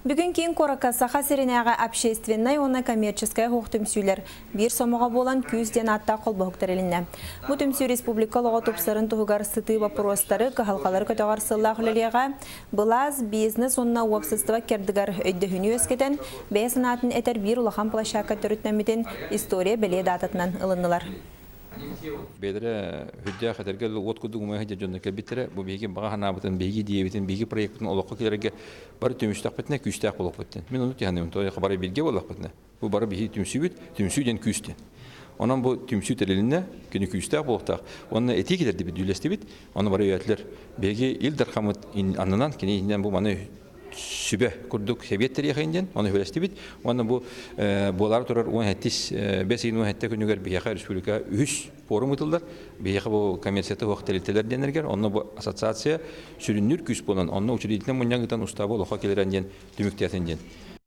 Бүгүн киин куоракка Саха сиринээҕи общественнай уонна коммерческай суох түмсүүлэр биир сомоҕо буолан күүс диэн ааттаах холбоһук тэрилиннэ. Бу түмсүү республика олоҕо тупсарын туһугар сытыы боппуруостары, кыһалҕалары көтөҕөр сыллаах үлэлиэҕэ, былаас, бизнес уонна уопсастыба ыккардыгар өйдөһүүнү үөскэтэн, бэйэ санаатын этэр биир улахан площадка төрүттэммитин история бэлиэ даататынан ылыннылар. Бэйэлэрэ үрдээх этэргэ уот курдук умайа сылдьар дьоннор кэлбиттэрэ. Бу биһиги баҕа санаабытын, биһиги идиэйэбитин, биһиги проекпытын олоххо киллэрэргэ бары түмүстэхпитинэ күүстээх буолуохпут диэн. Мин ону тиһаныыбын, тоҕо бары бииргэ буоллахпытына. Бу бары биһиги түмсүүбүт, түмсүү диэн күүс диэн. Онон бу түмсүү тэрилиннэ, күнү күүстээх буолуохтаах. Уонна этии киллэрдибит, дьүүллэстибит. Ону бары өйөөтүлэр. Биһиги Ил Дархаммыт аннынан, кини иһинэн бу маны сүбэ курдук сэбиэт тэриэхэйин диэн, ону үһүлэстибит. Уонна бу буолаары турар 17 бэс ыйын 17 күнүгэр биһиэхэ республика үһүс форум ыытыллар. Биһиэхэ бу коммерцията суох тэрилтэлэр диэннэригэр, онно бу ассоциация сүрүннүүр күүс буолан, онно учредительнай мунньах ыытан устаабы олоххо киллэрэн диэн түмүктээтин диэн.